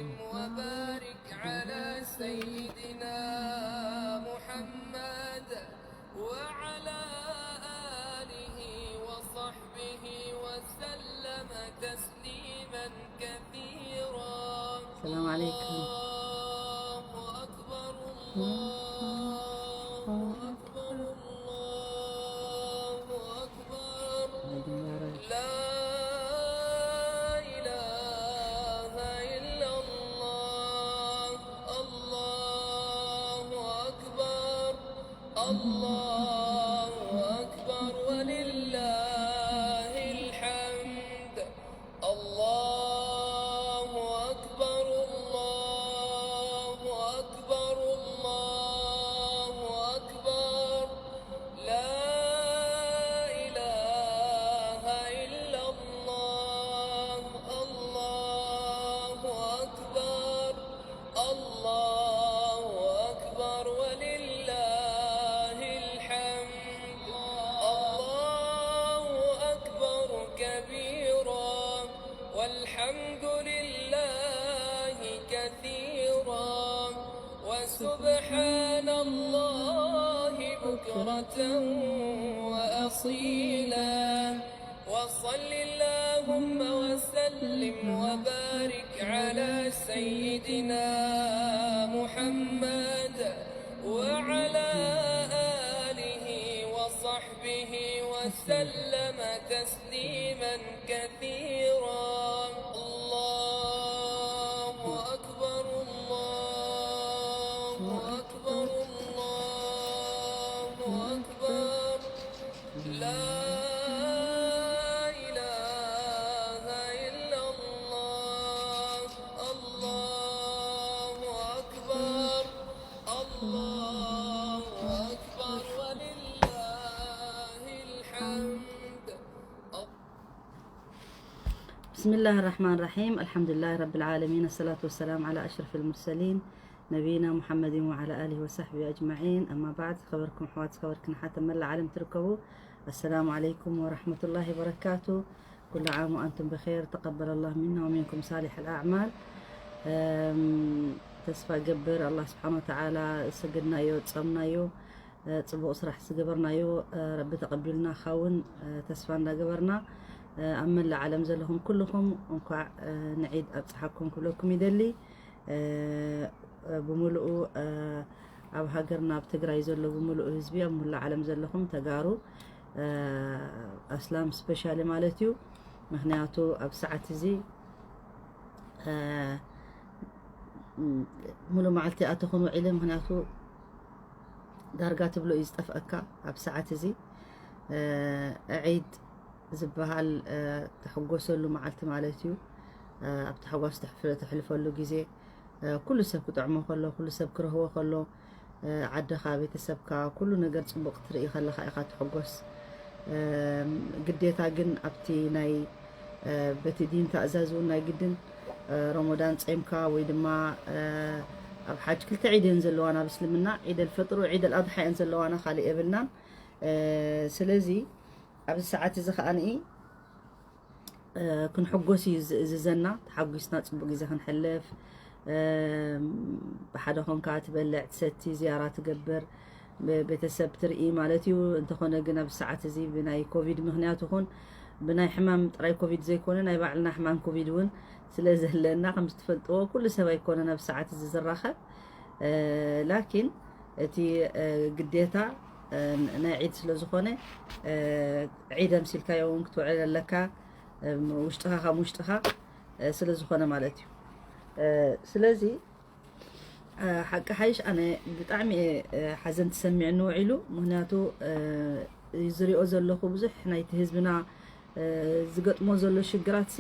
وبارك على سيدنا محمد وعلى آله وصحبه وسلم تسليما كثيرا. السلام عليكم. الله أكبر، الله أكبر، الله أكبر. لا إله إلا الله. الله أكبر، الله أكبر ولله الحمد. الله أكبر، الله أكبر، الله أكبر. لا إله إلا الله. الله أكبر، الله أكبر ولله الحمد. الله أكبر كبيرا والحمد لله كثيرا وسبحان الله بكرة وأصيلا. وصل اللهم وسلم وبارك على سيدنا محمد وعلى آله وصحبه وسلم تسليما كثيرا. الله أكبر، الله أكبر، الله أكبر. لا إله إلا الله. الله أكبر، الله أكبر ولله الحمد. بسم الله الرحمن الرحيم. الحمد لله رب العالمين. الصلاة والسلام على أشرف المرسلين نبينا محمد وعلى آله وصحبه أجمعين. أما بعد، خبركم حوات خبركم حتى ملا عالم تركبوا. السلام عليكم ورحمة الله وبركاته. كل عام وأنتم بخير. تقبل الله منا ومنكم صالح الأعمال. أم، ተስፋ ገብር ኣላህ ስብሓን ወተዓላ ዝሰገድናዮ ዝፀምናዮ፣ እ፣ ፅቡቕ ስራሕ ዝገበርናዮ፣ እ፣ ረቢ ተቐቢሉና ኸውን፣ እ፣ ተስፋ እንዳገበርና፣ እ፣ ኣብ መላእ ዓለም ዘለኹም ኩልኹም እንኳዕ፣ እ፣ ንዒድ ኣብፀሓኩም ክብለኩም ይደሊ። እ፣ እ፣ ብምሉኡ፣ እ፣ ኣብ ሃገርና ኣብ ትግራይ ዘሎ ብምሉኡ ህዝቢ ኣብ ሙሉእ ዓለም ዘለኹም ተጋሩ፣ እ፣ ኣስላም ስፔሻሊ ማለት እዩ። ምክንያቱ ኣብ ሰዓት እዚ፣ እ፣ ሙሉእ መዓልቲ ኣተኹን ውዒለ፣ ምክንያቱ ዳርጋ ትብሎ እዩ ዝጠፍአካ ኣብ ሰዓት እዚ። እ፣ ዒድ ዝበሃል፣ እ፣ ትሕጎሰሉ መዓልቲ ማለት እዩ። እ፣ ኣብ ታሕጓስ ተሕፍ-፣ ተሕልፈሉ ግዜ፣ እ፣ ኩሉ ሰብ ክጥዕሞ ከሎ፣ ኩሉ ሰብ ክረህቦ ከሎ፣ እ፣ ዓድኻ፣ ቤተሰብካ፣ ኩሉ ነገር ጽቡቕ ክትርኢ ከለኻ ኢኻ ትሕጎስ። እ፣ ግዴታ ግን ኣብቲ ናይ፣ እ፣ በቲ ዲን ትእዛዝ እውን ናይ ግድን፣ እ፣ ረመዳን ጸምካ ወይ ድማ፣ እ፣ ኣብ ሓጅ ክልተ ዒድ እየን ዘለዋና ኣብ እስልምና፣ ዒድ ኣልፈጥር ወይ ዒድ ኣልኣድሓ እየን ዘለዋና፣ ካልእ የብልናን። እ፣ ስለዚ ኣብዚ ሰዓት እዚ ከኣ ንኢ እ፣ ክንሕጎስ እዩ ዝእዝዘና። ተሓጒስና ጽቡቕ ግዜ ክንሕልፍ፣ እ፣ ብሓደ ኾንካ ትበልዕ፣ ትሰቲ፣ ዝያራ ትገብር፣ ብ-፣ ቤተሰብ ትርኢ ማለት እዩ። እንተኾነ ግን ኣብ ሰዓት እዚ ብናይ ኮቪድ ምኽንያት ይኹን ብናይ ሕማም ጥራይ ኮቪድ ዘይኮነ ናይ ባዕልና ሕማም ኮቪድ እውን ስለ ዘለና፣ ከም ዝትፈልጥዎ ኩሉ ሰብ ኣይኮነን ኣብ ሰዓት እዚ ዝራኸብ። እ፣ ላኪን እቲ፣ እ፣ ግዴታ፣ እ፣ ናይ ዒድ ስለ ዝኾነ፣ እ፣ ዒድ ኣምሲልካዮ እውን ክትውዕል ኣለካ፣ እ፣ ውሽጥኻ ከም ውሽጥኻ፣ እ፣ ስለ ዝኾነ ማለት እዩ። እ፣ ስለዚ፣ እ፣ ሓቂ ሓይሽ ኣነ ብጣዕሚ እየ፣ እ፣ ሓዘን ተሰሚዕኒ ውዒሉ። ምኽንያቱ፣ እ፣ ዝሪኦ ዘለኹ ብዙሕ ናይቲ ህዝብና፣ እ፣ ዝገጥሞ ዘሎ ሽግራት ሲ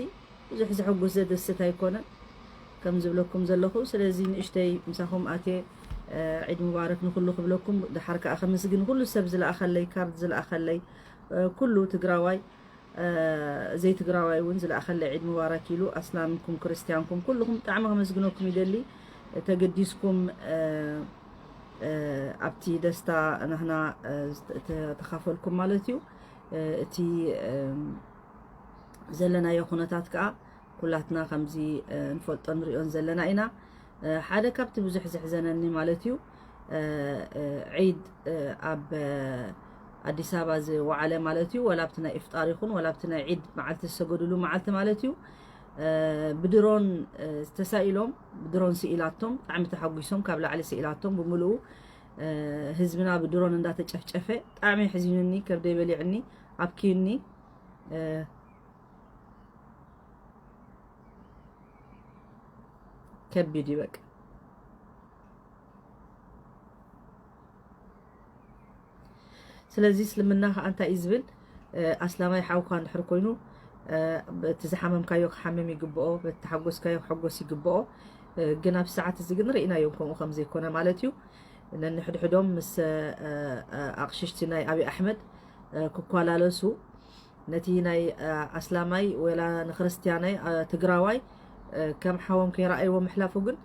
ብዙሕ ዘሐጉስ ዘደስት ኣይኮነን። ከም ዝብለኩም ዘለኹ፣ ስለዚ ንእሽተይ ምሳኹም ኣትየ፣ እ፣ ዒድ ሙባረክ ንኹሉ ክብለኩም፣ ደሓር ከኣ ከመስግን ኩሉ ሰብ ዝለኣኸለይ፣ ካርድ ዝለኣኸለይ፣ እ፣ ኩሉ ትግራዋይ፣ እ፣ ዘይትግራዋይ እውን ዝለኣኸለይ ዒድ ሙባረክ ኢሉ፣ ኣስላምኩም ክርስትያንኩም ኩልኹም ብጣዕሚ ከመስግነኩም ይደሊ። ተገዲስኩም፣ እ፣ እ፣ ኣብቲ ደስታ ናህና፣ እ፣ ዝተ-፣ ተኻፈልኩም ማለት እዩ። እ፣ እቲ፣ እ፣ ዘለናዮ ኩነታት ከኣ ኩላትና ከምዚ ንፈልጦ ንሪኦን ዘለና ኢና። ሓደ ካብቲ ብዙሕ ዘሕዘነኒ ማለት እዩ፣ ዒድ ኣብ ኣዲስ ኣበባ ዝወዓለ ማለት እዩ፣ ወላ ኣብቲ ናይ ኢፍጣር ይኹን ወላ ኣብቲ ናይ ዒድ መዓልቲ ዝሰገዱሉ መዓልቲ ማለት እዩ፣ ብድሮን ተሳኢሎም፣ ብድሮን ስኢላቶም፣ ብጣዕሚ ተሓጒሶም፣ ካብ ላዕሊ ስኢላቶም ብምልኡ ህዝብና ብድሮን እንዳተጨፍጨፈ። ብጣዕሚ ኣሕዚኑኒ፣ ከብደይ በሊዕኒ፣ ኣብኪዩኒ። ከቢድ እዩ በቃ። ስለዚ እስልምና ከዓ እንታይ እዩ ዝብል? ኣስላማይ ሓውካ እንድሕር ኮይኑ፣ በቲ ዝሓመምካዮ ክሓምም ይግብኦ፣ በቲ ተሓጎስካዮ ክሕጎስ ይግብኦ። ግን ኣብ ሰዓት እዚ ግን ርኢናዮም ከምኡ ከም ዘይኮነ ማለት እዩ። ነንሕድሕዶም ምስ ኣቕሽሽቲ ናይ ኣብይ ኣሕመድ ክኳላለሱ፣ ነቲ ናይ ኣስላማይ ወላ ንክርስትያናይ ትግራዋይ ከም ሓዎም ከይረኣይዎ ምሕላፉ ግን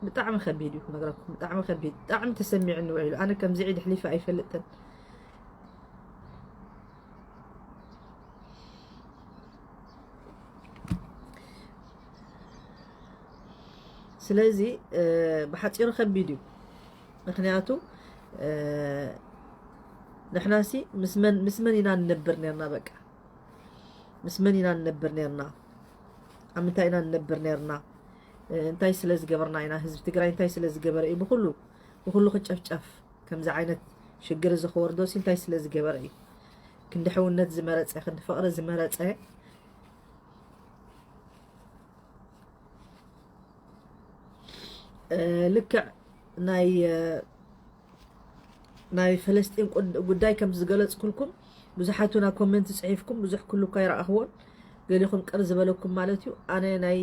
ብጣዕሚ ከቢድ እዩ ክነግረኩም። ብጣዕሚ ከቢድ፣ ብጣዕሚ ተሰሚዑኒ ውዒሉ። ኣነ ከምዚ ዒድ ሕሊፈ ኣይፈልጥን። ስለዚ ብሓፂሩ ከቢድ እዩ። ምክንያቱ ንሕናሲ ምስ መን ምስ መን ኢና ንነብር ነርና? በቃ ምስ መን ኢና ንነብር ነርና? ኣብ ምንታይ ኢና ንነብር ነርና? እንታይ ስለ ዝገበርና ኢና? ህዝቢ ትግራይ እንታይ ስለ ዝገበረ እዩ ብኩሉ ብኩሉ ክጨፍጨፍ? ከምዚ ዓይነት ሽግር እዚ ክወርዶሲ እንታይ ስለ ዝገበረ እዩ? ክንዲ ሕውነት ዝመረፀ፣ ክንዲ ፍቕሪ ዝመረፀ፣ ልክዕ ናይ ናይ ፈለስጢን ጉዳይ ከም ዝገለፅኩልኩም፣ ብዙሓት እውን ኣብ ኮመንት ፅሒፍኩም፣ ብዙሕ ኩሉ እኳ ይረኣኽዎን፣ ገሊኹም ቅር ዝበለኩም ማለት እዩ። ኣነ ናይ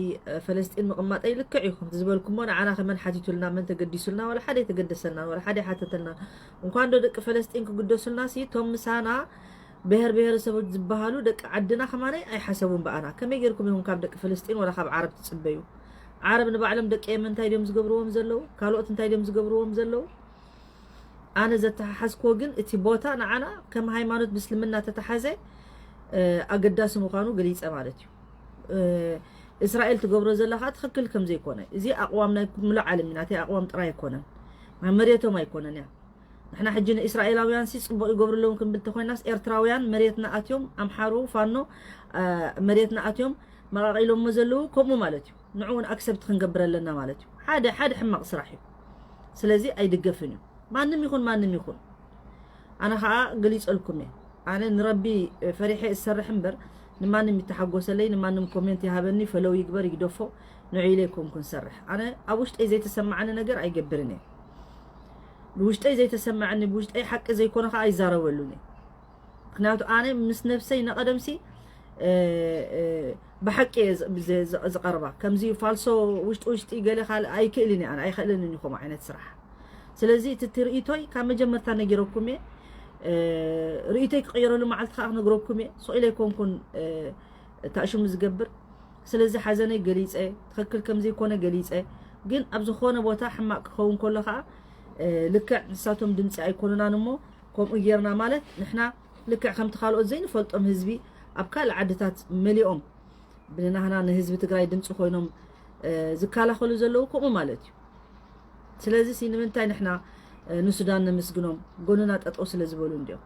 ፈለስጢን ምቕማጠይ ልክዕ እዩ፣ ከምቲ ዝበልኩሞ ንዓና ከመን ሓቲቱልና፣ መን ተገዲሱልና፣ ወላ ሓደ ኣይተገደሰልናን፣ ወላ ሓደ ኣይሓተተልናን። እንኳን ዶ ደቂ ፈለስጢን ክግደሱልና ሲ፣ እቶም ምሳና ብሔር ብሔረሰቦች ዝበሃሉ ደቂ ዓድና ከማነይ ኣይሓሰቡን ብኣና። ከመይ ጌርኩም ኢኹም ካብ ደቂ ፈለስጢን ወላ ካብ ዓረብ ትጽበዩ? ዓረብ ንባዕሎም ደቂ የመን እንታይ ድዮም ዝገብርዎም ዘለዉ? ካልኦት እንታይ ድዮም ዝገብርዎም ዘለዉ? ኣነ ዘተሓሓዝክዎ ግን እቲ ቦታ ንዓና ከም ሃይማኖት ብእስልምና ተተሓዘ ኣገዳሲ ምዃኑ ገሊፀ ማለት እዩ። እስራኤል ትገብሮ ዘላ ከዓ ትኽክል ከም ዘይኮነ፣ እዚ ኣቕዋም ናይ ምሉእ ዓለም እዩ፣ ናተይ ኣቕዋም ጥራይ ኣይኮነን፣ ናይ መሬቶም ኣይኮነን እያ። ንሕና ሕጂ ንእስራኤላውያን ሲ ፅቡቕ ይገብሩ ኣለዉ ክንብል ተኮይናስ፣ ኤርትራውያን መሬትና ኣትዮም፣ ኣምሓሩ ፋኖ መሬትና ኣትዮም መቓቒሎሞ ዘለዉ ከምኡ ማለት እዩ። ንዕኡ እውን ኣክሰፕት ክንገብር ኣለና ማለት እዩ። ሓደ ሓደ ሕማቕ ስራሕ እዩ። ስለዚ ኣይድገፍን እዩ፣ ማንም ይኹን ማንም ይኹን። ኣነ ከዓ ገሊፀልኩም እየ። ኣነ ንረቢ ፈሪሐ እሰርሕ እምበር ንማንም ይተሓጎሰለይ፣ ንማንም ኮሜንት ይሃበኒ፣ ፈለው ይግበር ይግደፎ፣ ንዑ ኢለ ኣይኮንኩን ሰርሕ። ኣነ ኣብ ውሽጠይ ዘይተሰማዓኒ ነገር ኣይገብርን እየ። ብውሽጠይ ዘይተሰማዓኒ፣ ብውሽጠይ ሓቂ ዘይኮነ ከዓ ኣይዛረበሉን እየ። ምክንያቱ ኣነ ምስ ነብሰይ ነቐደምሲ ብሓቂ እየ ዝቐርባ። ከምዚ ፋልሶ ውሽጢ ውሽጢ ገለ ካልእ ኣይክእልን እየ፣ ኣነ ኣይኽእልንን እዩ ከምኡ ዓይነት ስራሕ። ስለዚ እቲ ትርኢቶይ ካብ መጀመርታ ነጊረኩም እየ። ርእይቶይ ክቕየረሉ መዓልቲ ከዓ ክነግረኩም እየ። ስቕ ኢለ ኣይኮንኩን ታእሽሙ ዝገብር። ስለዚ ሓዘነይ ገሊፀ፣ ትኽክል ከም ዘይኮነ ገሊፀ። ግን ኣብ ዝኾነ ቦታ ሕማቕ ክኸውን ከሎ ከዓ ልክዕ ንሳቶም ድምፂ ኣይኮኑናን እሞ፣ ከምኡ ጌርና ማለት ንሕና ልክዕ ከምቲ ካልኦት ዘይንፈልጦም ህዝቢ ኣብ ካልእ ዓድታት መሊኦም ብናህና ንህዝቢ ትግራይ ድምፂ ኮይኖም ዝከላኸሉ ዘለዉ ከምኡ ማለት እዩ። ስለዚ ሲ ንምንታይ ንሕና ንሱዳን ነመስግኖም? ጎንና ጠጠው ስለ ዝበሉ እንዲዮም።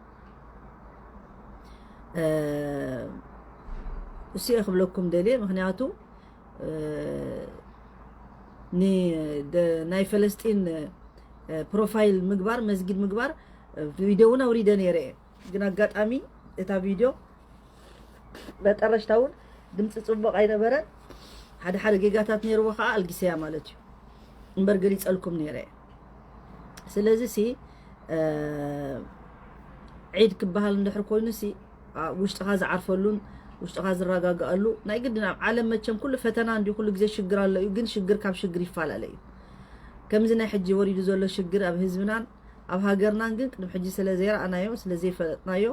እሱ እየ ክብለኩም ደልየ። ምክንያቱ ናይ ፈለስጢን ፕሮፋይል ምግባር፣ መስጊድ ምግባር ቪዲዮ እውን ኣውሪደ ነይረ እየ። ግን ኣጋጣሚ እታ ቪድዮ መጠረሽታ እውን ድምፂ ፅቡቕ ኣይነበረን። ሓደ ሓደ ጌጋታት ነይርዎ ከዓ ኣልጊሰያ ማለት እዩ። እምበር ገሊፀልኩም ነይረ እየ። ስለዚ ሲ ዒድ ክበሃል እንድሕር ኮይኑ ሲ ውሽጥኻ ዝዓርፈሉን ውሽጥኻ ዝረጋግኣሉ ናይ ግድን ኣብ ዓለም መቸም ኩሉ ፈተና እንዲ ኩሉ ግዜ ሽግር ኣሎ እዩ። ግን ሽግር ካብ ሽግር ይፈላለ እዩ። ከምዚ ናይ ሕጂ ወሪዱ ዘሎ ሽግር ኣብ ህዝብናን ኣብ ሃገርናን ግን ቅድሚ ሕጂ ስለ ዘይረኣናዮ ስለ ዘይፈለጥናዮ።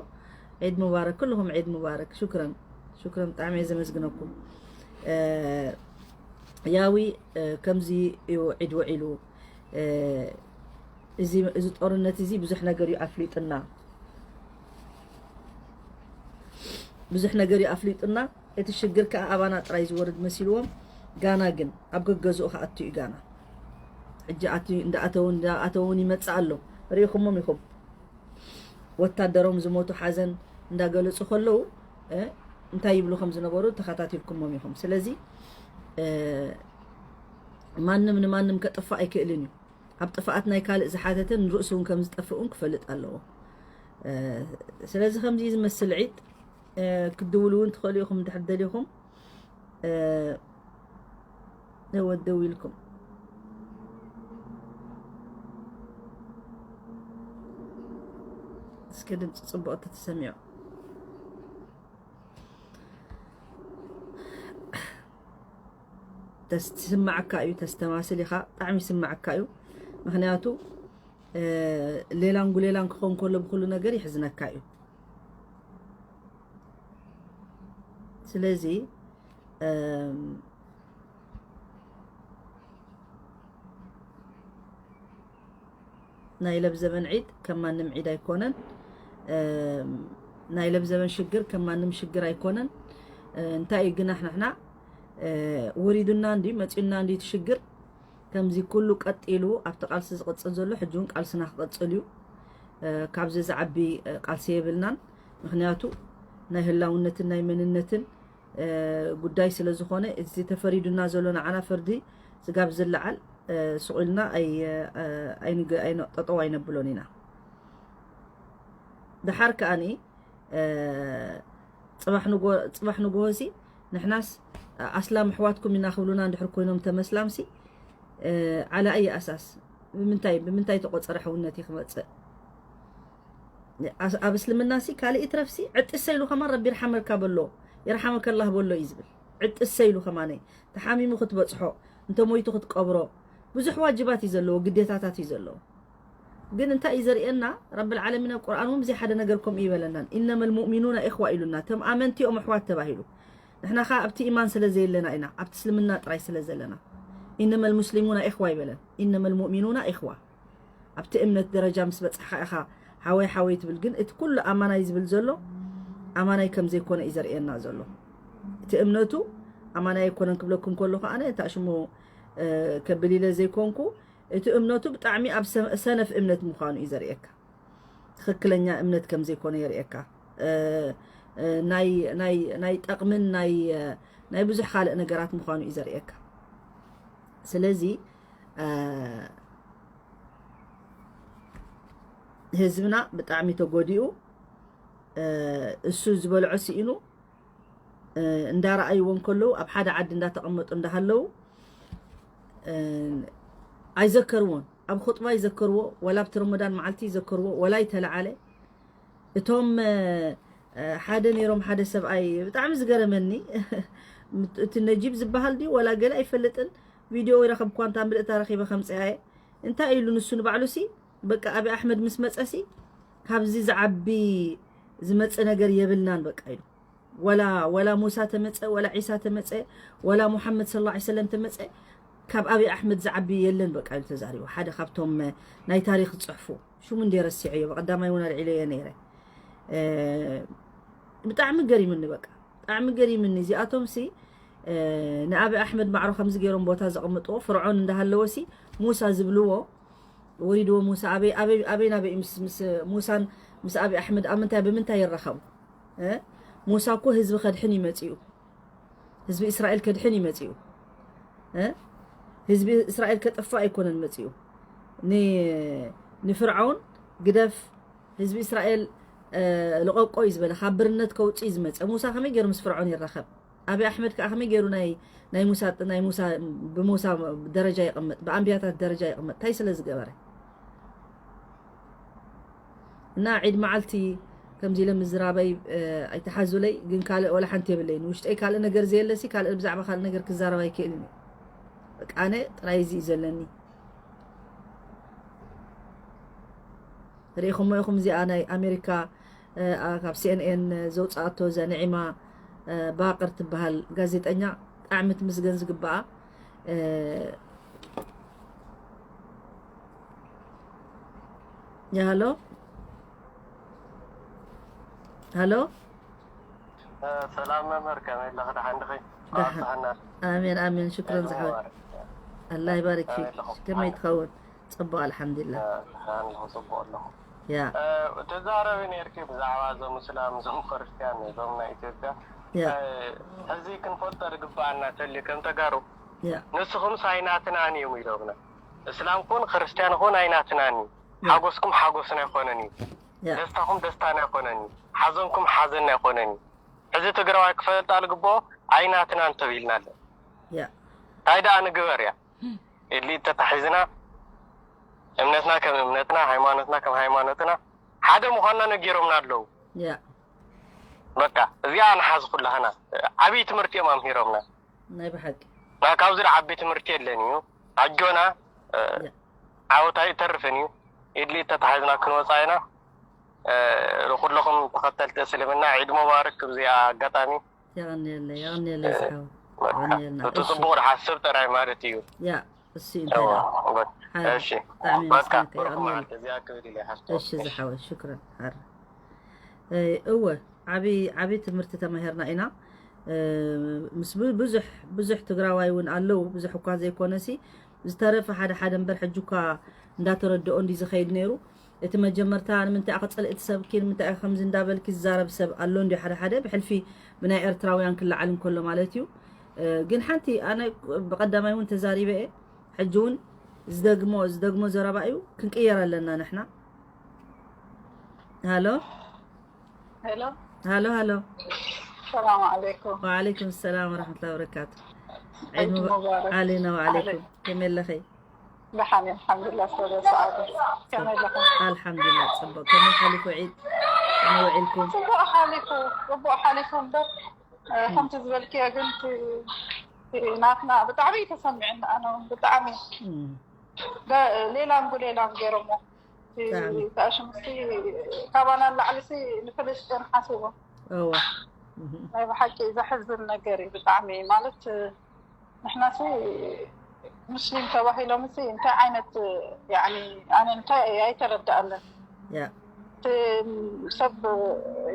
ዒድ ሙባረክ ኩልኹም፣ ዒድ ሙባረክ። ሹክረን ሹክረን፣ ብጣዕሚ እየ ዘመስግነኩም። ያዊ ከምዚ እዩ ዒድ ውዒሉ። እዚ ጦርነት እዚ ብዙሕ ነገር እዩ ኣፍሊጥና። ብዙሕ ነገር እዩ ኣፍሊጡና። እቲ ሽግር ከኣ ኣባና ጥራይ ዝወርድ መሲልዎም፣ ጋና ግን ኣብ ገገዝኡ ክኣቱ እዩ። ጋና ሕጂ ኣትዩ እንዳኣተው እንዳኣተውን ይመጽእ ኣሎ። ርኢኹሞም ኢኹም። ወታደሮም ዝሞቱ ሓዘን እንዳገለጹ ከለዉ እንታይ ይብሉ ከም ዝነበሩ ተኸታቲልኩሞም ኢኹም። ስለዚ ማንም ንማንም ከጥፋእ ኣይክእልን እዩ። ኣብ ጥፍኣት ናይ ካልእ ዝሓተተ ንርእሱ እውን ከም ዝጠፍእ እውን ክፈልጥ ኣለዎ። ስለዚ ከምዚ ዝመስል ዒድ ክትድውሉ እውን ትኽእሉ ኢኹም እንድሕር ደሊኹም። እወ ደው ኢልኩም እስከ ድምፂ ፅቡቕ ተተሰሚዑ ተስማዓካ እዩ፣ ተስተማስል ኢኻ። ብጣዕሚ ይስማዓካ እዩ። ምክንያቱ ሌላን ጉሌላን ክኸውን ከሎ ብኩሉ ነገር ይሕዝነካ እዩ። ስለዚ ናይ ለብዘበን ዒድ ከም ማንም ዒድ ኣይኮነን። ናይ ለብዘበን ሽግር ከም ማንም ሽግር ኣይኮነን። እንታይ እዩ ግናሕ ንሕና ወሪዱና እንዲ መፂኡና እንዲ እቲ ሽግር ከምዚ ኩሉ ቀጢሉ ኣብቲ ቃልሲ ዝቕፅል ዘሎ ሕጂ እውን ቃልስና ክቕፅል እዩ። ካብዚ ዝዓቢ ቃልሲ የብልናን። ምክንያቱ ናይ ህላውነትን ናይ መንነትን ጉዳይ ስለ ዝኾነ፣ እዚ ተፈሪዱና ዘሎ ንዓና ፍርዲ ስጋብ ዝለዓል ስቕ ኢልና ጠጠው ኣይነብሎን ኢና። ደሓር ከኣኒ ፅባሕ ንጎ- ፅባሕ ንግሆ ሲ ንሕናስ ኣስላም ኣሕዋትኩም ኢና ክብሉና እንድሕር ኮይኖም ተመስላም ሲ ዓላ ኣይ ኣሳስ ብምንታይ ብምንታይ ተቆፀረ ሕውነት እዩ ክመፅእ? ኣብ እስልምና ሲ ካልእ ይትረፍ ሲ ዕጥሰ ኢሉ ከማን ረቢ ይርሓመካ በሎ፣ ይርሓመከላህ በሎ እዩ ዝብል። ዕጥሰ ኢሉ ከማነይ ተሓሚሙ ክትበፅሖ፣ እንተ ሞይቱ ክትቀብሮ ብዙሕ ዋጅባት እዩ ዘለዎ፣ ግዴታታት እዩ ዘለዎ። ግን እንታይ እዩ ዘርእየና? ረብል ዓለሚን ኣብ ቁርኣን እውን ብዘይ ሓደ ነገር ከምኡ ይበለናን። ኢነመል ሙእሚኑና ኢኽዋ ኢሉና። እቶም ኣመንቲ እዮም ኣሕዋት ተባሂሉ። ንሕና ኸዓ ኣብቲ ኢማን ስለ ዘየለና ኢና፣ ኣብቲ እስልምና ጥራይ ስለ ዘለና። ኢነመል ሙስሊሙና ኢኽዋ ይበለን። ኢነመል ሙእሚኑና ኢኽዋ። ኣብቲ እምነት ደረጃ ምስ በጻሕኻ ኢኻ ሓወይ ሓወይ ትብል። ግን እቲ ኩሉ ኣማናይ ዝብል ዘሎ ኣማናይ ከም ዘይኮነ እዩ ዘርእየና ዘሎ። እቲ እምነቱ ኣማናይ ኣይኮነን ክብለኩም ከለኹ ኣነ እታ ሽሙ ከብል ኢለ ዘይኮንኩ፣ እቲ እምነቱ ብጣዕሚ ኣብ ሰ- ሰነፍ እምነት ምዃኑ እዩ ዘርእየካ። ትኽክለኛ እምነት ከም ዘይኮነ የርእየካ። እ፣ እ፣ ናይ ናይ ናይ ጠቕምን ናይ እ፣ ናይ ብዙሕ ካልእ ነገራት ምዃኑ እዩ ዘርእየካ። ስለዚ እ፣ ህዝብና ብጣዕሚ ተጎዲኡ፣ እ፣ እሱ ዝበልዖ ስኢኑ እንዳረኣይዎ እንከለዉ፣ ኣብ ሓደ ዓዲ እንዳተቐመጡ እንዳሃለዉ ኣይዘከርዎን። ኣብ ኹጥባ ይዘከርዎ፣ ወላ ኣብቲ ረመዳን መዓልቲ ይዘከርዎ፣ ወላ ይተለዓለ። እቶም ሓደ ነይሮም፣ ሓደ ሰብኣይ ብጣዕሚ ዝገረመኒ፣ እቲ ነጂብ ዝበሃል ድዩ ወላ ገለ ኣይፈልጥን፣ ቪድዮ ይረኸብኳ እንታ ምልእታ ረኺበ ከምፅኣየ። እንታይ ኢሉ ንሱ ንባዕሉሲ፣ በቃ ኣብይ ኣሕመድ ምስ መፀሲ ካብዚ ዝዓቢ ዝመፀ ነገር የብልናን በቃ ኢሉ። ወላ ወላ ሙሳ ተመፀ፣ ወላ ዒሳ ተመፀ፣ ወላ ሙሓመድ ሰለላሁ ዐለይሂ ወሰለም ተመፀ፣ ካብ ኣብይ ኣሕመድ ዝዓቢ የለን በቃ ኢሉ ተዛሪቡ። ሓደ ካብቶም ናይ ታሪክ ዝፅሕፉ፣ ሽሙ እንደ ረሲዐዮ፣ ብቀዳማይ እውን ኣልዒለዮ ነይረ። ብጣዕሚ ገሪምኒ በቃ። ብጣዕሚ ገሪምኒ። እዚኣቶም ሲ ንኣብይ ኣሕመድ ማዕሮ ከምዚ ገይሮም ቦታ ዘቐምጥዎ፣ ፍርዖን እንዳሃለወ ሲ ሙሳ ዝብልዎ ወሪድዎ። ሙሳ ኣበይ ኣበይ ኣበይ ናበይ ምስ ምስ ሙሳን ምስ ኣብይ ኣሕመድ ኣብ ምንታይ ብምንታይ ይራኸቡ? ሙሳ እኮ ህዝቢ ከድሕን እዩ መፂኡ። ህዝቢ እስራኤል ከድሕን እዩ መፂኡ። ህዝቢ እስራኤል ከጠፍእ ኣይኮነን መፂኡ። ንፍርዓውን ግደፍ፣ ህዝቢ እስራኤል ልቐቆ እዩ ዝበለ፣ ካብ ብርነት ከውፅእ እዩ ዝመፀ። ሙሳ ከመይ ገይሩ ምስ ፍርዖን ይራኸብ? ኣብይ ኣሕመድ ከዓ ከመይ ገይሩ ናይ ናይ ሙሳ ናይ ሙሳ ብሙሳ ደረጃ ይቕመጥ፣ ብኣንብያታት ደረጃ ይቕመጥ? እንታይ ስለ ዝገበረ? እና ዒድ መዓልቲ ከምዚ ኢለ ምዝራበይ ኣይተሓዙለይ፣ ግን ካልእ ወላ ሓንቲ የብለይን። ውሽጠይ ካልእ ነገር ዘየለሲ ካልእ ብዛዕባ ካልእ ነገር ክዛረብ ኣይክእልን እዩ። በቃ ኣነ ጥራይ እዚ እዩ ዘለኒ። ርኢኹሞ ኢኹም እዚኣ ናይ ኣሜሪካ ካብ ሲኤንኤን ዘውፅኣቶ እዛ ንዒማ ባቅር ትበሃል ጋዜጠኛ፣ ብጣዕሚ ትምስገን ዝግባኣ። ሃሎ ሃሎ ሰላም መምህር፣ ከመይ ኣለኺ? ደሓን ዲኺ? ደሓን። ኣሜን ኣሜን፣ ሽክረን ዝሓወት። ኣላህ ይባርክ ፊክ። ከመይ ትኸውን? ጽቡቕ ኣልሓምዱሊላህ። ደሓን ኣለኹ፣ ጽቡቕ ኣለኹ። ያ ትዛረቢ ነርኪ ብዛዕባ እዞም እስላም፣ እዞም ክርስትያን፣ እዞም ናይ ኢትዮጵያ። ያ ሕዚ ክንፈልጦ ዝግባኣና ተልዩ ከም ተጋሩ፣ ያ ንስኹምስ ኣይናትናን እዮም ኢሎምና። እስላም ኩን ክርስትያን ኩን ኣይናትናን እዩ። ሓጎስኩም ሓጎስና ኣይኮነን እዩ። ያ ደስታኹም ደስታና ኣይኮነን እዩ። ሓዘንኩም ሓዘንና ኣይኮነን እዩ። ሕዚ ትግራዋይ ክፈልጣ ዝግብኦ ኣይናትናን ተቢልና ኣሎ። ያ እንታይ ደኣ ንግበር እያ? ኢድሊ ተታሒዝና እምነትና ከም እምነትና፣ ሃይማኖትና ከም ሃይማኖትና ሓደ ምዃንና ነጊሮምና ኣለዉ። ያ በቃ እዚኣ ንሓዝ ኩላህና። ዓብዪ ትምህርቲ እዮም ኣምሂሮምና። ናይ ብሓቂ ና ካብዚ ዓቢ ትምህርቲ የለን እዩ። ኣጆና። ያ ዓወት ኣይተርፍን እዩ። ኢድሊ ተታሒዝና ክንወፃ ኢና። ንኩለኹም ተኸተልቲ እስልምና ዒድ ሙባረክ። ብዚኣ ኣጋጣሚ የቐንየለይ የቐንየለይ ዝሓው በቃ የቐንየልና። እቲ ጽቡቕ ዝሓስብ ጥራይ ማለት እዩ። ያ እሱ እዩ እንታይ ደኣ ሓ- እሺ ብጣዕሚ በቃ ምስጋና ብሩኽ የቐንየልና። መዓልቲ። እዚኣ ክብል ኢለ ይሓስቦ። እሺ ዝሓወይ ሽክረን ሓር እወ ዓብይ ዓብይ ትምህርቲ ተማሂርና ኢና። ምስ ብ- ብዙሕ ብዙሕ ትግራዋይ እውን ኣለዉ፣ ብዙሕ እኳ ዘይኮነሲ ዝተረፈ ሓደ ሓደ እምበር። ሕጂ እኳ እንዳተረድኦ እንዲ ዝኸይድ ነይሩ። እቲ መጀመርታ ንምንታይ ኢኻ ጸልእቲ ሰብኪ፣ ንምንታይ ኢኻ ከምዚ እንዳበልኪ ዝዛረብ ሰብ ኣሎ እንዲ ሓደ ሓደ ብሕልፊ ብናይ ኤርትራውያን ክለዓል እንከሎ ማለት እዩ። ግን ሓንቲ ኣነ ብቐዳማይ እውን ተዛሪበ እየ። ሕጂ እውን ዝደግሞ ዝደግሞ ዘረባ እዩ። ክንቅየር ኣለና ንሕና። ሃሎ ሄሎ ሃሎ ሃሎ ሰላም ዓለይኩም። ወዓለይኩም ሰላም ወረሕመቱላሂ ወበረካቱ። ዒድ ሙባረክ። ዓለይና ወዓለይኩም። ከመይ ኣለኺ? ደሓን እየ፣ ኣልሓምዱሊላህ። ስለ ሰዓቱ ከመይ ኣለኹም? ኣልሓምዱሊላህ ጽቡቕ። ከመይ ሓሊፉ ዒድ? ከመይ ውዒልኩም? ጽቡቕ ሓሊፉ፣ ጽቡቕ ሓሊፉ እምበር እ፣ ከምቲ ዝበልክዮ ግን እቲ እቲ ናትና ብጣዕሚ እዩ ተሰሚዑኒ። ኣነ እውን ብጣዕሚ እም፣ ገ- ሌላም ጉሌላም ገይሮሞ። እቲ ብጣዕሚ። እቲ ኣሽምቲ ካባና ንላዕሊ ሲ ንፍልስጤን ሓሲቦም። እወ እም፣ ናይ ብሓቂ ዘሕዝን ነገር እዩ ብጣዕሚ። ማለት ንሕናሲ ሙስሊም ተባሂሎም ሲ እንታይ ዓይነት ያኒ ኣነ እንታይ ኣይተረዳኣለን። ያ እቲ ሰብ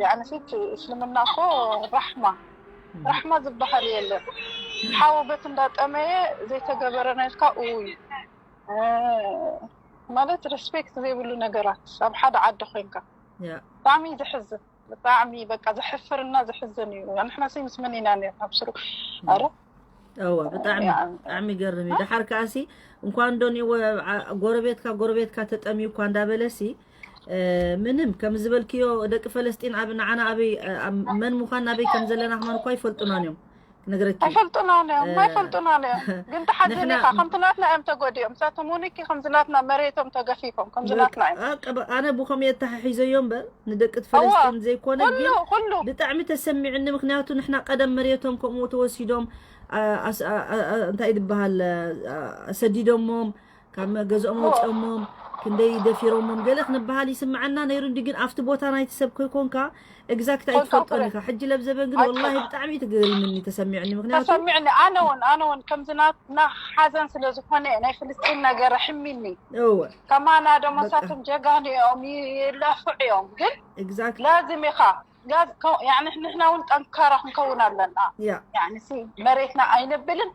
ያኒ ሲ እቲ እስልምና እኮ ራሕማ ራሕማ ዝበሃል የለን። ሓው በት እንዳጠመየ ዘይተገበረ ናይልካ እውይ እ፣ ማለት ሬስፔክት ዘይብሉ ነገራት ኣብ ሓደ ዓዲ ኮይንካ ያ ብጣዕሚ እዩ ዘሕዝን። ብጣዕሚ በቃ ዘሕፍርና ዘሕዝን እዩ። ንሕና ሲ ምስ መን ኢና ነርና ብስሩ ኣረ እወ ብጣዕሚ ያኒ ብጣዕሚ ይገርም እዩ። ደሓር ከኣሲ እንኳን ዶ ንወ- ዓ- ጎረቤትካ ጎረቤትካ ተጠምዩ እኳ እንዳበለሲ እ፣ ምንም ከም ዝበልክዮ ደቂ ፈለስጢን ኣብ ንዓና ኣበይ እ፣ ኣብ መን ምዃን ኣበይ ከም ዘለና ከማን እኳ ይፈልጡናን እዮም። ክነግረኪ ኣይፈልጡናን እዮም እ፣ ኣይፈልጡናን እዮም። ግን ተሓዝን ንሕና ኢኻ ከምቲ ናትና እዮም ተጎዲኦም። ንሳቶም እውን እኪ ከምዚ ናትና መሬቶም ተገፊፎም ከምዚ ናትና እዮም። በቃ በ- ኣነ ብኸም የተሓሒዘዮ እምበር ንደቂ እቲ እዋ ፈለስጢን ዘይኮነ ኩሉ ግን ኩሉ ብጣዕሚ ተሰሚዕኒ። ምክንያቱ ንሕና ቀደም መሬቶም ከምኡ ተወሲዶም አ- ኣስ- አ- አ- አ- እንታይ ዝበሃል አ- ኣሰዲዶሞም ካብ ገዝኦም እዋ ወፂኦሞም ክንደይ ደፊሮሞም ገለ ክንበሃል ይስምዓና ነይሩ። እንዲ ግን ኣብቲ ቦታ ናይቲ ሰብ ኮይኮንካ ኤግዛክት ኮንካ ኣይትፈልጦን ኩረ ኢኻ። ሕጂ ለብዘበን ግን ወላሂ ኣይኮን ብጣዕሚ ትገሪምኒ ተሰሚዕኒ። ምክንያቱ ተሰሚዕኒ። ኣነ እውን ኣነ እውን ከምዚ ናትና ሓዘን ስለ ዝኾነ ናይ ፍልስጢን ነገር ኣሕሚኒ። እወ ከማና ደሞ በቃ ሳቶም ጀጋኑ እዮም ይላፍዑ እዮም ግን ኤግዛክት ላዝም ኢኻ ላዝ- ከ- ያኒ ንሕና እውን ጠንካራ ክንከውን ኣለና። ያ ያኒ ሲ መሬትና ኣይነብልን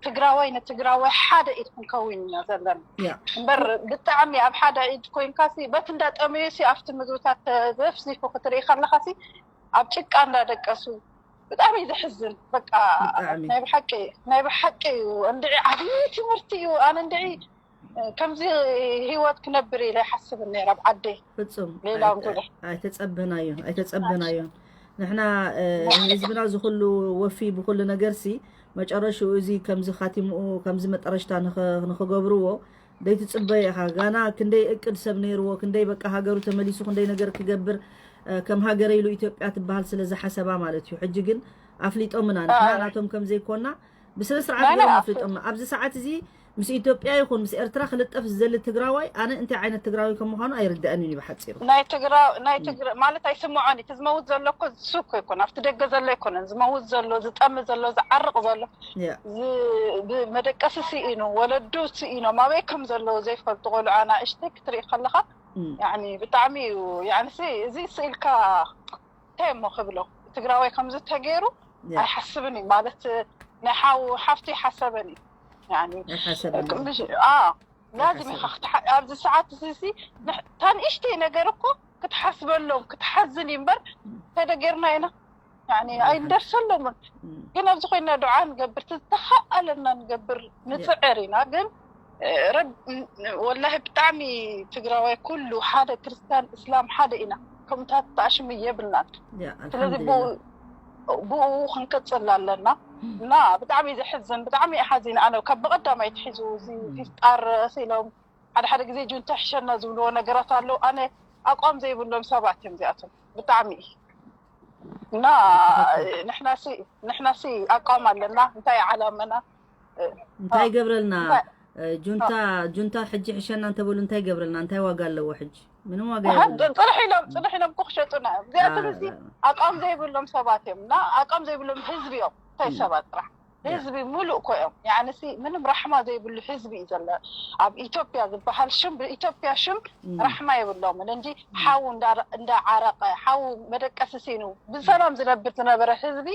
ትግራዋይ ንትግራዋይ ሓደ ኢድ ክንከውን ኢና ዘለና ያ እምበር ብጣዕሚ ኣብ ሓደ ኢድ ኮይንካ ሲ በት እንዳጠመዩ ሲ ኣብቲ ምግብታት ተዘፍዚፉ ክትርኢ ከለካ ሲ ኣብ ጭቃ እንዳደቀሱ ብጣዕሚ እዩ ዘሕዝን። በቃ ብጣዕሚ ናይ ብሓቂ ናይ ብሓቂ እዩ እንድዒ ዓብዪ ትምህርቲ እዩ። ኣነ እንድዒ ከምዚ ህይወት ክነብር ኢለ ይሓስብን ነይረ ኣብ ዓደይ ፍጹም ሌላ ኣይተ- ጉዳይ ኣይተጸበናዮን ኣይተጸበናዮን። ንሕና እ፣ ንህዝብና ዝኹሉ ወፊ ብኹሉ ነገር ሲ መጨረሽኡ እዚ ከምዚ ካቲምኡ ከምዚ መጠረሽታ ንኸ- ንኽገብርዎ ደይትጽበዮ ኢኻ። ጋና ክንደይ እቅድ ሰብ ነይርዎ፣ ክንደይ በቃ ሃገሩ ተመሊሱ ክንደይ ነገር ክገብር እ፣ ከም ሃገረ ኢሉ ኢትዮጵያ ትበሃል ስለ ዝሓሰባ ማለት እዩ። ሕጂ ግን ኣፍሊጦምና ንሕና ናቶም ከም ዘይኮና ብስነ ስርዓት ናይ ናይ ገይሮም ኣፍ- ኣፍሊጦምና። ኣብዚ ሰዓት እዚ ምስ ኢትዮጵያ ይኹን ምስ ኤርትራ ክልጠፍ ዝደሊ ትግራዋይ ኣነ እንታይ ዓይነት ትግራዋይ ከም ምዃኑ ኣይርድኣንን እዩ ብሓፂሩ። ናይ ትግራ ናይ ትግራ ማለት ኣይስምዖን እቲ ዝመውት ዘሎ እኮ እሱ እኮ ይኮን ኣብቲ ደገ ዘሎ ኣይኮነን ዝመውት ዘሎ ዝጠሚ ዘሎ ዝዓርቕ ዘሎ ያ ዝ- ብመደቀሲ ስኢኑ ወለዱ ስኢኖም ኣበይ ከም ዘለዉ ዘይፈልጡ ቆልዑ ኣናእሽተይ ክትርኢ ከለኻ እም፣ ያኒ ብጣዕሚ እዩ ያኒ ሲ- እዚ ስኢልካ እንታይ እሞ ክብሎ እቲ ትግራዋይ ከምዚ ተገይሩ ያ ኣይሓስብን እዩ ማለት፣ ናይ ሓው ሓፍቲ ሓሰበን እዩ። ያኒ ኣይሓሰበን እዩ። ምሽ ኣ ላዝም ኢኻ ክትሓ- ኣብዚ ሰዓት እዚ ሲ ንሕ- እታ ንእሽተይ ነገር እኮ ክትሓስበሎም ክትሓዝን እዩ እምበር ተደገርና ኢና ያኒ ኣይንደርሰሎምን። እም፣ ግን ኣብዚ ኮይና ዱዓ ንገብር፣ ዝተኸኣለና ንገብር ንፅዕር ኢና። ግን እ፣ ረብ- ወላሂ ብጣዕሚ ትግራዋይ ኩሉ ሓደ፣ ክርስቲያን እስላም ሓደ ኢና። ከምታት ተኣሽሙ የብልናን። ያ ስለዚ ኣልሓምዱሊላህ። ብኡ ብኡ ክንቅፅል ኣለና። እና ብጣዕሚ ዘሕዝን፣ ብጣዕሚ ሓዚነ ኣነ ካብ ብቐዳማይ ትሒዙ እዚ ፊፍጣር ኢሎም ሓደ ሓደ ግዜ ጁንታ ሕሸና ዝብልዎ ነገራት ኣለዉ። ኣነ ኣቋም ዘይብሎም ሰባት እዮም እዚኣቶም ብጣዕሚ። እና ንሕናሲ ንሕናሲ ኣቋም ኣለና። እንታይ ዓላመና? እ፣ እንታይ ይገብረልና? እንታይ- እ፣ ጁንታ ጁንታ ሕጂ ሕሸና እንተበሉ እንታይ ይገብረልና? እንታይ ዋጋ ኣለዎ ሕጂ? ምንም ዋጋ ኣሃ፣ የብሉን። ፅንሕ ኢሎም ፅንሕ ኢሎም ክሸጡና። እዚኣቶም አ፣ እዚ ኣቋም ዘይብሎም ሰባት እዮም እና ኣቋም ዘይብሎም ህዝቢ እዮም። እንታይ እም። ሰባት ጥራሕ ያ። ህዝቢ ሙሉእ እኮ እዮም። ያዕንሲ ምንም ራሕማ ዘይብሉ ህዝቢ እዩ ዘሎ ኣብ ኢትዮጵያ ዝበሃል ሽም፣ ብኢትዮጵያ ሽም እም። ራሕማ የብሎምን እንጂ ሓው እንዳ- እንዳዓረቀ ሓው መደቀሲ ሲኑ ብሰላም ዝነብር ዝነበረ ህዝቢ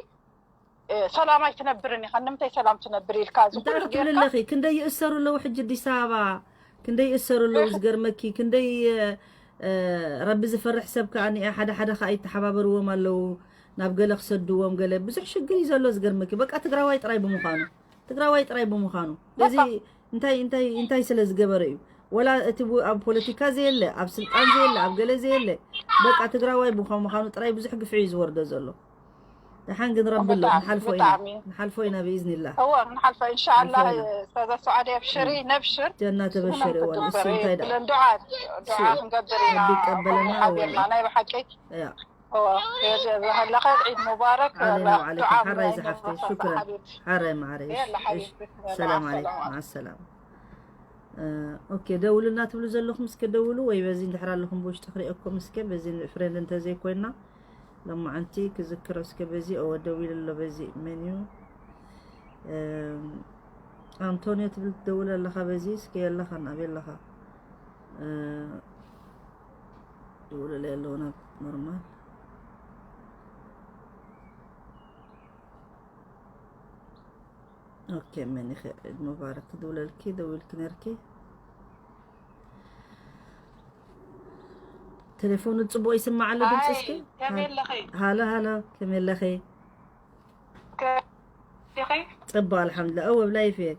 እ፣ ሰላም ኣይትነብርን ኢኻ። ንምንታይ ሰላም ትነብር ኢልካ እዚ እንታይ ኩሉ ክትብል ጌርካ ኣለኺ? ክንደይ ይእሰሩ ኣለዉ ሕጂ ኣዲስ ኣበባ፣ ክንደይ ይእሰሩ ኣለዉ። እህ። ዝገርመኪ ክንደይ እ፣ ረቢ ዝፈርሕ ሰብ ከኣ ንኤ ሓደ ሓደ ከኣ ይተሓባበርዎም ኣለዉ። ናብ ገለ ክሰድዎም ገለ ብዙሕ ሽግር እዩ ዘሎ ዝገርመኪ። በቃ ትግራዋይ ጥራይ ብምዃኑ ትግራዋይ ጥራይ ብምዃኑ እዚ በቃ እንታይ እንታይ እንታይ ስለ ዝገበረ እዩ? ወላ እቲ ቡ- ኣብ ፖለቲካ ዘየለ ኣብ ስልጣን ዘየለ ኣብ ገለ ዘየለ በቃ ትግራዋይ ብምዃኑ ጥራይ ብዙሕ ግፍዒ እዩ ዝወርዶ ዘሎ። ደሓን ግን ረቢ ኣሎ ብጣዕሚ ንሓልፎ ኢና ብጣዕሚ ንሓልፎ ኢና ብኢዝኒላህ። እወ ንሓልፈ እንሻኣላህ። ሓልፎ ኢና። ስታዛ ሰዓዲ ኣብሽሪ ነብሽር ጀና ተበሸሪ እዋን እሱ እንታይ ደኣ ብለን ዱዓ ዱዓ እሱ ክንገብር ኢና። ረቢ ይቀበለና ሓቢርና እዋን ናይ ብሓቂ ያ እወ ዘለኸ ዒድ ሙባረክ። علينا وعليكم ዱዓ حراي ብለኒ زحفتي መሳሳ شكرا ሓቢብቲ حراي معريش يلا حبيبتي السلام عليكم مع السلامة. آه، اوكي ደውሉልና ትብሉ ዘለኹም እስከ ደውሉ ወይ በዚ እንድሕር ኣለኹም ብውሽጢ ክሪኤኩም እስከ በዚ ፍሬንድ እንተዘይኮይና ሎማዓንቲ ክዝክሮ እስከ በዚ እወ ደዊሉ ኣሎ በዚ መን እዩ ኣንቶንዮ ትብል ትደውል ኣለኻ በዚ እስከ የለኻን ኣብ የለኻ ደውለለይ ኣለዉ ናብ ኖርማል ኦኬ መን ይኸ ዒድ ሙባረክ ክድውለልኪ ደዊልኪ ነርኪ ቴሌፎኑ ፅቡቅ ይስማዕ ኣሎ ድምፂ እስኪ ከመይ ኣለኺ? ሃሎ ሃሎ ከመይ ኣለኺ ከመይ ኣለኺ? ፅቡቅ ኣልሓምዱላ እወ ብላይፍ እየ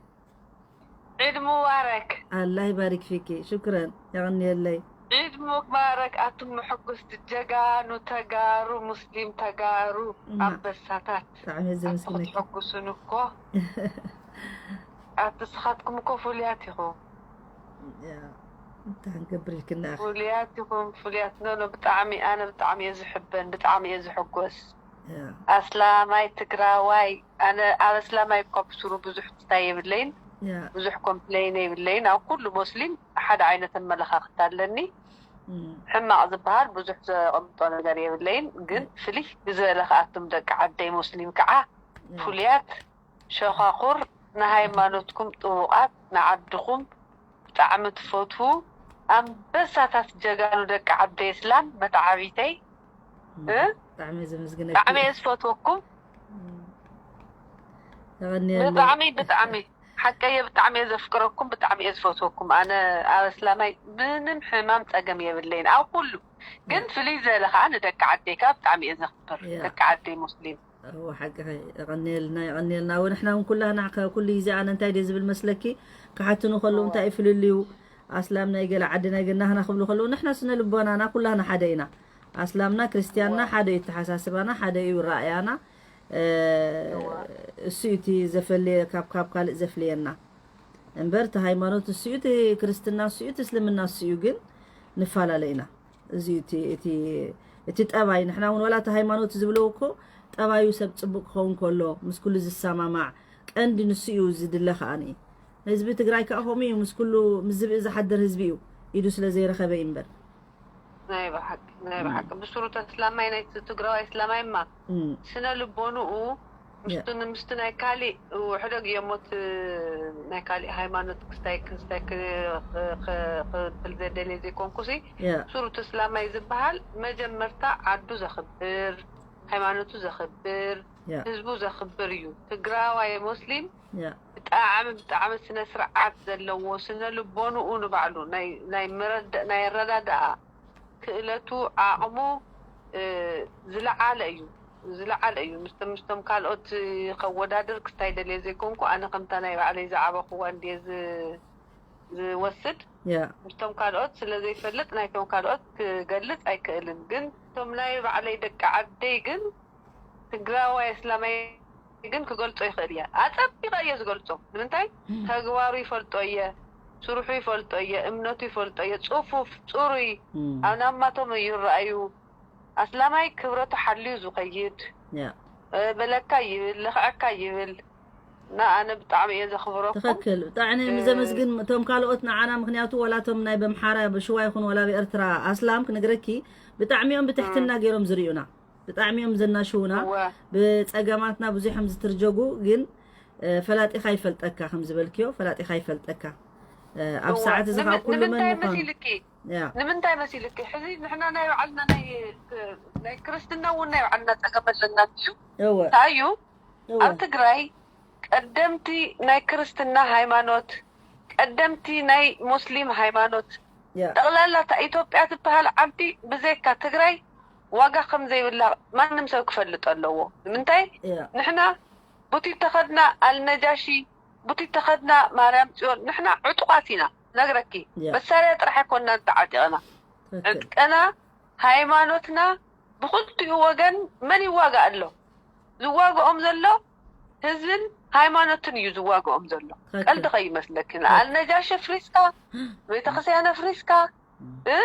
ዒድ ሙባረክ። ኣላህ ይባሪክ ፊኪ ሽክረን የቀንየለይ ዒድ ሙባረክ ኣቱም ምሕጉስቲ ጀጋኑ ተጋሩ ሙስሊም ተጋሩ እና ኣንበሳታት ብጣዕሚ እየ ኣቲ ዘመስግነኪ ክትሕጉሱን እኮ ኣቲ ስኻትኩም እኮ ፍሉያት ኢኹም ያ፣ እንታይ ክንገብር ኢልክና ኢኺ ፍሉያት ኢኹም ፍሉያት ኖ ኖ ብጣዕሚ ኣነ ብጣዕሚ እየ ዝሕበን ብጣዕሚ እየ ዝሕጎስ ያ፣ ኣስላማይ ትግራዋይ ኣነ ኣብ ኣስላማይ እኳ ብስሩ ብዙሕ ትስታይ የብለይን ያ፣ ብዙሕ ኮምፕሌን የብለይን ኣብ ኩሉ ሙስሊም ሓደ ዓይነት ኣመለኻኽታ ኣለኒ እም፣ ሕማቕ ዝበሃል ብዙሕ ዘቐምጦ ነገር የብለይን ግን ፍልይ ብዝበለ ከኣቱም ደቂ ዓደይ ሙስሊም ከዓ ያ፣ ፍሉያት ሸኻኹር ንሃይማኖትኩም ጥቡቓት ንዓድኹም ብጣዕሚ ትፈትዉ ኣንበሳታት ጀጋኑ ደቂ ዓደይ እስላም መተዓቢተይ እ? ብጣዕሚ እየ ዘመስግነኪ ብጣዕሚ እየ ዝፈትወኩም የቐንየለይ ብጣዕሚ ብጣዕሚ ሓቀየ ብጣዕሚ እየ ዘፍቅረኩም ብጣዕሚ እየ ዝፈትወኩም ኣነ ኣብ እስላማይ ምንም ሕማም ፀገም የብለይን ኣብ ኩሉ ግን ፍልይ ዝበለ ከዓ ንደቂ ዓደይ ከዓ ብጣዕሚ እየ ዘኽብር ያ። ደቂ ዓደይ ሙስሊም እወ ሓቅኺ የቐንየልና የቐንየልና እወ ንሕና እውን ኩላህና ከ- ኩሉ ግዜ ኣነ እንታይ ድየ ዝብል መስለኪ ክሓትኑ ከለዉ እንታይ እዩ ፍልልዩ ኣስላም ናይ ገለ ዓዲ ናይ ገናህና ክብሉ ከለዉ ንሕና ስነ ልቦናና ኩላህና ሓደ ኢና ኣስላምና ክርስትያንና ሓደ እዩ ኣተሓሳስባና ሓደ እዩ ራእያና እ፣ እሱ እዩ እቲ ዘፈልየ ካብ ካብ ካልእ ዘፍልየና እምበር እቲ ሃይማኖት እሱ እዩ እቲ ክርስትና እሱ እዩ እቲ እስልምና እሱ እዩ ግን ንፈላለ ኢና እዚ እዩ እቲ- እቲ እቲ ጠባይ ንሕና እውን ዋላ እቲ ሃይማኖት ዝብለው እኮ ጠባዩ ሰብ ፅቡቅ ክኸውን ከሎ ምስ ኩሉ ዝሰማማዕ ቀንዲ ንሱ እዩ ዝድለ ከዓኒ ህዝቢ ትግራይ ከዓ ከምኡ እዩ ምስ ኩሉ ምስ ዝብኢ ዝሓድር ህዝቢ እዩ ኢዱ ስለ ዘይረኸበ እዩ እምበር ናይ ብሓቂ ናይ ብሓቂ ብስሩ ተስላማይ ናይ ትግራዋይ እስላማይማ እም፣ ስነ ልቦንኡ ምስቲ ምስቲ ናይ ካሊእ ውሕደግ እዮሞት ናይ ካሊእ ሃይማኖት ክስታይ ክስታይ ክብል ዘደልየ ዘይኮንኩሲ ያ ብስሩ ተስላማይ ዝበሃል መጀመርታ ዓዱ ዘኽብር ሃይማኖቱ ዘኽብር ያ ህዝቡ ዘኽብር እዩ። ትግራዋይ ሙስሊም ያ ብጣዕሚ ብጣዕሚ ስነ ስርዓት ዘለዎ፣ ስነ ልቦንኡ ንባዕሉ ናይ ናይ መረዳ ናይ ኣረዳድኣ ክእለቱ ዓቕሙ እ፣ ዝለዓለ እዩ ዝለዓለ እዩ። ምስቶም ምስቶም ካልኦት ከወዳድር ክስታይ ደልየ ዘይኮንኩ፣ ኣነ ከምታ ናይ ባዕለይ ዝዓበኽዋ እንድየ ዝ- ዝወስድ። ያ ምስቶም ካልኦት ስለ ዘይፈልጥ ናይቶም ካልኦት ክገልጽ ኣይክእልን። ግን እቶም ናይ ባዕለይ ደቂ ዓደይ ግን ትግራዋይ እስላማይ ግን ክገልጾ ይኽእል እየ። ኣጸቢቐ እየ ዝገልጾ። ንምንታይ? ተግባሩ ይፈልጦ እየ፣ ስርሑ ይፈልጦ እየ፣ እምነቱ ይፈልጦ እየ። ጽፉፍ፣ ጽሩይ፣ እም፣ ኣብ ናማቶም ይረኣዩ። ኣስላማይ ክብረቱ ሓልዩ ዝኸይድ ያ እ፣ በለካ ይብል፣ ለኽዐካ ይብል። እና ኣነ ብጣዕሚ እየ ዘኽብረኩም። ትኽክል። ብጣዕሚ እዮም ዘመስግን እቶም ካልኦት ንዓና፣ ምክንያቱ ወላቶም ናይ በምሓራ ብሽዋ ይኹን ወላ ብኤርትራ ኣስላም ክነግረኪ ብጣዕሚ እዮም ብትሕትና ገይሮም ዝርእዩና፣ ብጣዕሚ እዮም ዘናሽውና። እወ። ብፀገማትና ብዙሕ እዮም ዝትርጀጉ፣ ግን እ፣ ፈላጢኻ ይፈልጠካ፣ ከም ዝበልክዮ ፈላጢኻ ይፈልጠካ። እ፣ ኣብ እወ። ሰዓት እዚ ከዓ ንምን- ኩሉ መን ንምንታይ ምዃኑ መሲልኪ ያ ንምንታይ መሲልኪ? ሕዚ ንሕና ናይ ባዕልና ናይ ናይ ክርስትና እውን ናይ ባዕልና ፀገም ኣለና እዩ። እወ እንታይ እዩ? እወ ኣብ ትግራይ ቀደምቲ ናይ ክርስትና ሃይማኖት፣ ቀደምቲ ናይ ሙስሊም ሃይማኖት፣ ያ ጠቕላላ እታ ኢትዮጵያ ትበሃል ዓዲ ብዘይካ ትግራይ ዋጋ ከም ዘይብላ ማንም ሰብ ክፈልጥ ኣለዎ። ንምንታይ? ያ ንሕና ቡቲ ተኸድና ኣልነጃሺ፣ ቡቲ ተኸድና ማርያም ጽዮን፣ ንሕና ዕጡቓት ኢና። ነግረኪ ያ መሳርያ ጥራሕ ኣይኮንናን ተዓጢቕና። ትኽክል። ዕጥቀና፣ ሃይማኖትና፣ ብኽልቲኡ ወገን መን ይዋጋእ ኣሎ? ዝዋግኦም ዘሎ ህዝብን ሃይማኖትን እዩ ዝዋግኦም ዘሎ። ትኽክል። ቀልዲ ከይመስለኪ፣ ንኣልነጃሺ ኣፍሪስካ፣ ቤተክርስትያን ኣፍሪስካ፣ እ?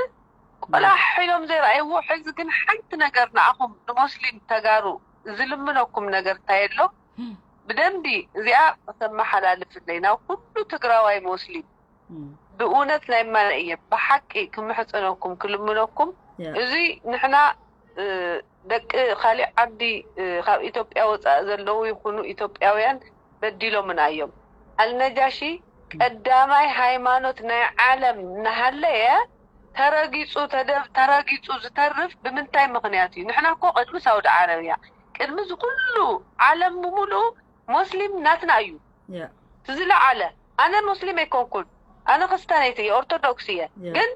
ቆላሕ ኢሎም ዘይረኣይዎ። ሕዚ ግን ሓንቲ ነገር ንኣኹም ንሞስሊም ተጋሩ ዝልምነኩም ነገር እንታይ ኣሎ? ብደንቢ እዚኣ ከተመሓላልፍለይ ናብ ኩሉ ትግራዋይ ሞስሊም። እም፣ ብእውነት ናይ ማነ እየ ብሓቂ ክምሕፀነኩም ክልምነኩም። ያ እዚ ንሕና እ፣ ደቂ ካሊእ ዓዲ እ፣ ካብ ኢትዮጵያ ወፃኢ ዘለዉ ይኹኑ ኢትዮጵያውያን በዲሎምና እዮም። ኣልነጃሺ ቀዳማይ ሃይማኖት ናይ ዓለም እናሃለየ ተረጊፁ ተደ- ተረጊፁ ዝተርፍ ብምንታይ ምኽንያት እዩ? ንሕና እኮ ቅድሚ ሳውዲ ዓረብያ ቅድሚ እዚ ኩሉ ዓለም ብምሉኡ ሞስሊም ናትና እዩ። ያ እቲ ዝለዓለ ኣነ ሙስሊም ኣይኮንኩን፣ ኣነ ክርስቲያነይቲ እየ፣ ኦርቶዶክስ እየ። ያ። ግን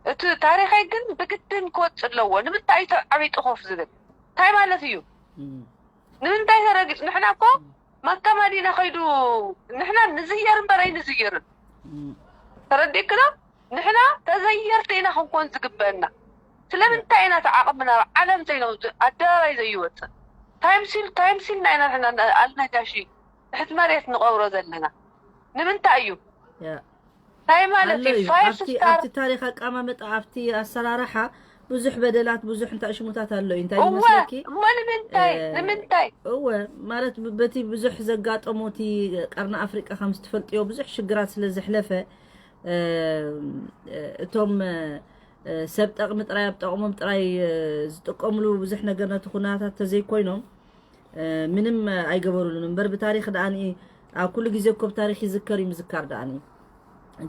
እቲ ታሪኸይ ግን ብግድን ክወፅእ ኣለዎ። ንምንታይ እዩ ዓብይ ጥኾፍ ዝብል እንታይ ማለት እዩ? እም፣ ንምንታይ ተረጊፅ? ንሕና እኮ መካ መዲና ከይዱ ንሕና ንዝየር እምበር ኣይንዝየርን። እም፣ ተረዲእክና? ንሕና ተዘየርቲ ኢና ክንኮን ዝግበአና። ስለምንታይ ኢና ተዓቕምና ዓለም ዘይነውፅእ ኣደባባይ ዘይወፅእ? ታይምሲል ታይምሲልና ኢና ንሕና ኣልነጃሺ ትሕቲ መሬት ንቐብሮ ዘለና። ንምንታይ እዩ? ያ እንታይ ማለት ኣሎ እዩ? እዩ። ፋይፍ ኣብቲ ስታር ኣብቲ ታሪኽ ኣቀማምጣ ኣብቲ ኣሰራርሓ ብዙሕ በደላት ብዙሕ እንታይ ሽሙታት ኣሎ እዩ። እንታይ እወ ይመስለኪ? እሞ ንምንታይ እ፣ ንምንታይ እወ ማለት ብ- በቲ ብዙሕ ዘጋጠሙ እቲ ቀርኒ ኣፍሪቃ ከም ዝትፈልጥዮ ብዙሕ ሽግራት ስለ ዘሕለፈ እ፣ እቶም እ፣ ሰብ ጠቕሚ ጥራይ ኣብ ጠቕሞም ጥራይ እ፣ ዝጥቀምሉ ብዙሕ ነገር ነቲ ኩነታት ተዘይኮይኖም እ፣ ምንም ኣይገበሩሉን እምበር ብታሪኽ ደኣ ኣብ ኩሉ ግዜ እኮ ብታሪኽ ይዝከር እዩ ምዝካር ደኣ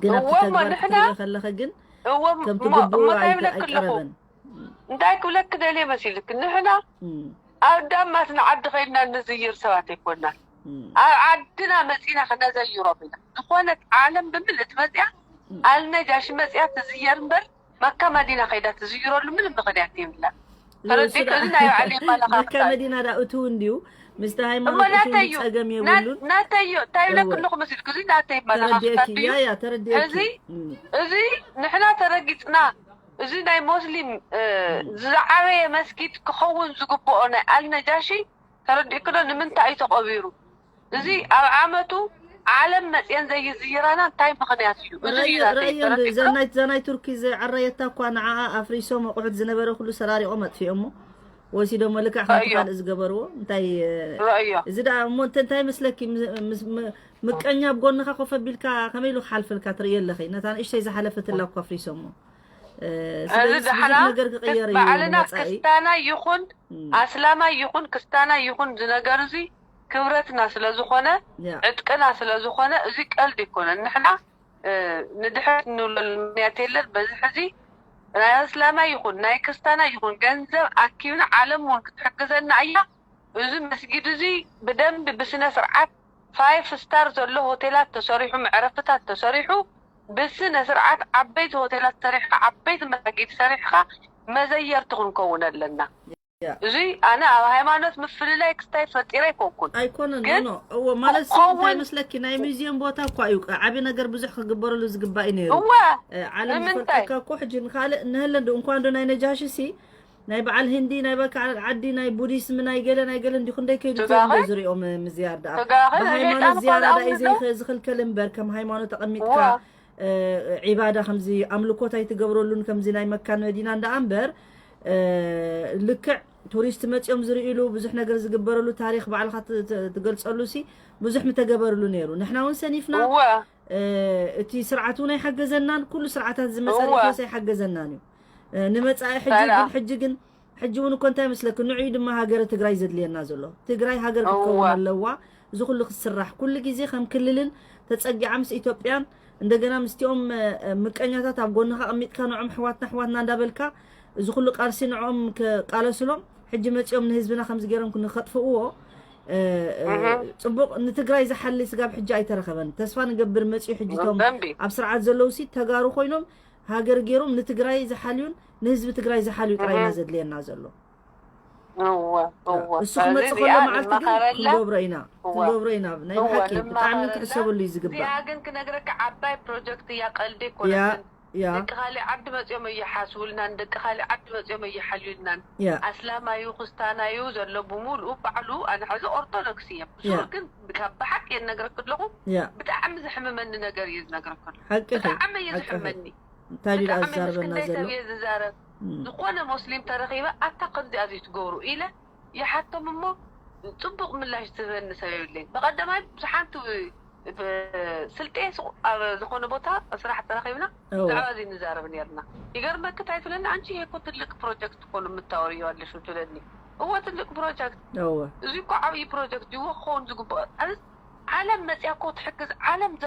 ግን ኣብቲ እወ፣ እሞ ተግባር ንሕና ክትሪኦ ከለኸ ግን እወ ከምቲ እሞ ግቡእ እሞ እንታይ ኣይተ- ይብለክ ኣለኹ? ኣይቀረበን። እንታይ ክብለክ ደልየ መሲልክ? ንሕና እም፣ ኣብ ዳማት ንዓዲ ከይድና ንዝይር ሰባት ኣይኮናን። እም፣ ኣብ ዓድና መፂና ክነዘይሮም ኢና። ዝኾነት ዓለም ብምልእት መፂኣ ኣልነጃሺ መፂኣ ትዝየር እምበር መካ መዲና ከይዳ ትዝይረሉ ምንም ምኽንያት የብላ። ተረዲክ? እዚ ናይ ባዕለይ መካ መለኻኽታ እዩ። መዲና ዳ እትው እንዲዩ ምስቲ እሞ ሃይማኖት እትው ናተይ እዩ። ጸገም ና- የብሉን። ናተይ እዩ። እንታይ ኢለክ እወ። ኣለኹ መሲልክ? እዚ ናተይ መለኻኽታ ተረዲእኪ እዩ። ያ ያ ተረዲእኪ። ሕዚ እም፣ እዚ ንሕና ተረጊፅና፣ እዚ ናይ ሞስሊም እ፣ ዝዓበየ መስጊድ ክኸውን ዝግብኦ ናይ ኣልነጃሺ ተረዲእክዶ? ንምንታይ እዩ ተቐቢሩ? እዚ ኣብ ዓመቱ ዓለም መፅየን ዘይዝይራና እንታይ ምኽንያት እዩ? እዚ እዩ ረእዮ ናተይ። ረእዮ ተረዲእክዶ? ዘናይት ዘናይ ቱርኪ ዘዕረየታ እኳ ንዓኣ ኣፍሪሶም ኣቑሑት ዝነበረ ኩሉ ሰራሪቖም ኣጥፊኦሞ ወሲዶሞ ልክዕ ከምቲ ረእዮ። ካልእ ዝገበርዎ እንታይ እ፣ ረእዮ። እዚ ደኣ እሞ እንተ እንታይ መስለኪ ምስ- ምስ- ም- ምቀኛ ኣብ ጎንኻ ኮፍ ኣቢልካ ከመይ ኢሉ ክሓልፈልካ ትርእዮ ኣለኺ ነታ ንእሽተይ ዝሓለፈትላ እኳ ኣፍሪሶሞ እ፣ እዚ ስለዚ ብዙሕ ደሓና ነገር ክቕየር እዩ ባዕልና ንመጻኢ ክስታናይ ይኹን እም፣ ኣስላማይ ይኹን ክስታናይ ይኹን ዝነገር እዚ ክብረትና ስለ ዝኾነ ያ ዕጥቅና ስለ ዝኾነ እዚ ቀልድ ኣይኮነን። ንሕና እ፣ ንድሕረት እንብለሉ ምክንያት የለን። በዚ ሕዚ ናይ እስላማይ ይኹን ናይ ክርስታናይ ይኹን ገንዘብ ኣኪብና ዓለም እውን ክትሕግዘና እያ። እዚ መስጊድ እዚ ብደንብ ብስነ ስርዓት ፋይፍ ስታር ዘሎ ሆቴላት ተሰሪሑ፣ መዕረፍታት ተሰሪሑ፣ ብስነ ስርዓት ዓበይቲ ሆቴላት ሰሪሕካ፣ ዓበይቲ መሳጊድ ሰሪሕካ መዘየርቲ ክንከውን ኣለና። እዚ ኣነ ኣብ ሃይማኖት ምፍልላይ ክስታይ ፈጢረ ኣይኮንኩን። ኣይኮነን። ግን ኖ እዎ፣ ማለት ሲ እንታይ ክኸውን መስለኪ፣ ናይ ሙዚየም ቦታ እኳ እዩ። ዓቢ ነገር ብዙሕ ክግበረሉ ዝግባእ እዩ ነይሩ። እወ። እ፣ ዓለም ንምንታይ? ዝፈልጠካ እኮ ሕጂ ንኻልእ ንህለ እንዶ እንኳን ዶ ናይ ነጃሺ ሲ ናይ በዓል ህንዲ፣ ናይ በዓል ዓዲ፣ ናይ ቡዲስም፣ ናይ ገለ ናይ ገለ እንዲ ክንደይ ከይዱ ትጋኸ? ትወንዶ ዝሪኦም ምዝያር ደኣ ትጋኸ ብሃይማኖት ዝያራ ደኣ እዩ ዘይኸ ዝኽልከል እምበር ከም ሃይማኖት ኣቐሚጥካ ዋ። ዒባዳ ከምዚ ኣምልኮት ኣይትገብረሉን ከምዚ ናይ መካን መዲናን ደኣ እምበር፣ ልክዕ ቱሪስት መጺኦም ዝርእሉ ብዙሕ ነገር ዝግበረሉ ታሪኽ ባዕልኻ ት- ት- ትገልጸሉ ሲ ብዙሕ ምተገበርሉ ነይሩ። ንሕና እውን ሰኒፍና። እወ። እቲ ስርዓት እውን ኣይሓገዘናን፣ ኩሉ ስርዓታት ዝመጸ እወ። ርእቶስ ኣይሓገዘናን እዩ። ንመጻኢ ሕጂ ሰላም። ግን ሕጂ ግን ሕጂ እውን እኮ እንታይ መስለክ ንዑይ ድማ ሃገረ ትግራይ ዘድልየና ዘሎ። ትግራይ ሃገር ክትከውን እወ። ኣለዋ። እዚ ኩሉ ክትስራሕ ኩሉ ግዜ ከም ክልልን ተጸጊዓ ምስ ኢትዮጵያን እንደገና ምስቲኦም ምቀኛታት ኣብ ጎንኻ ኣቐሚጥካ ንዖም ኣሕዋትና ኣሕዋትና እንዳበልካ እዚ ኩሉ ቃልሲ ንዖም ክቃለስሎም ሕጂ መጺኦም ንህዝብና ከምዚ ገይሮም ንኸጥፍእዎ ጽቡቕ ንትግራይ ዝሓሊ ስጋብ ሕጂ ኣይተረኸበን። ተስፋ ንገብር መጺኡ ሕጂ ቶም ኣብ ስርዓት ዘለውሲ ተጋሩ ኮይኖም ሃገር ገይሮም ንትግራይ ዝሓልዩን ንህዝቢ ትግራይ ዝሓልዩ ጥራይ ኢና ዘድልየና ዘሎ። እወ እወ እሱ ክመጽእ ከሎ መዓልቲ ግን ክንገብሮ ኢና ክንገብሮ ኢና ናይ ብሓቂ ብጣዕሚ ክሕሰበሉ እዩ ዝግባእ። እዚኣ ግን ክነግረካ ዓባይ ፕሮጀክት እያ፣ ቀልዲ ኣይኮነትን። ያ ደቂ ካሊእ ዓዲ መጺኦም ኣይሓስቡልናን፣ ደቂ ካሊእ ዓዲ መጺኦም ኣይሓልዩልናን። ያ ኣስላማዩ ክስታናዩ ዘሎ ብምሉኡ ባዕሉ ኣነ ሕዚ ኦርቶዶክስ እየ። ያ እሱ ግን ካብ ብሓቂ እየ ዝነግረክ ኣለኹ። ያ ብጣዕሚ ዝሕምመኒ ነገር እዩ ዝነግረክ ኣለኹ። ሓቂ ብጣዕሚ እዩ ሓቂ ዝሕመኒ። እንታይ ቢላ ብጣዕሚ ምስ ዝዛረበና ክንደይ ዘሎ? ሰብ እየ ዝዛረብ። እም። ዝኾነ ሞስሊም ተረኺበ ኣታ ከምዚ ኣዚ ትገብሩ ኢለ ይሓቶም እሞ ጽቡቕ ምላሽ ዝህበኒ ሰብ የብለይን። ብቐደማይ ብሓንቲ ስልጤ ሱቕ ኣብ ዝኾነ ቦታ ስራሕ ተረኺብና እወ። ብዛዕባ እዚ ንዛረብ ነርና። ይገርመክ እንታይ ትብለኒ፣ ኣንቺ ይሄ እኮ ትልቅ ፕሮጀክት እኮ ነው የምታወሪው ያለሽው ትብለኒ። እወ ትልቅ ፕሮጀክት እወ። እዚ እኮ ዓብዪ ፕሮጀክት እዩ ክኸውን ዝግብኦ። ዓለም መፅያ እኮ ትሕግዝ ዓለም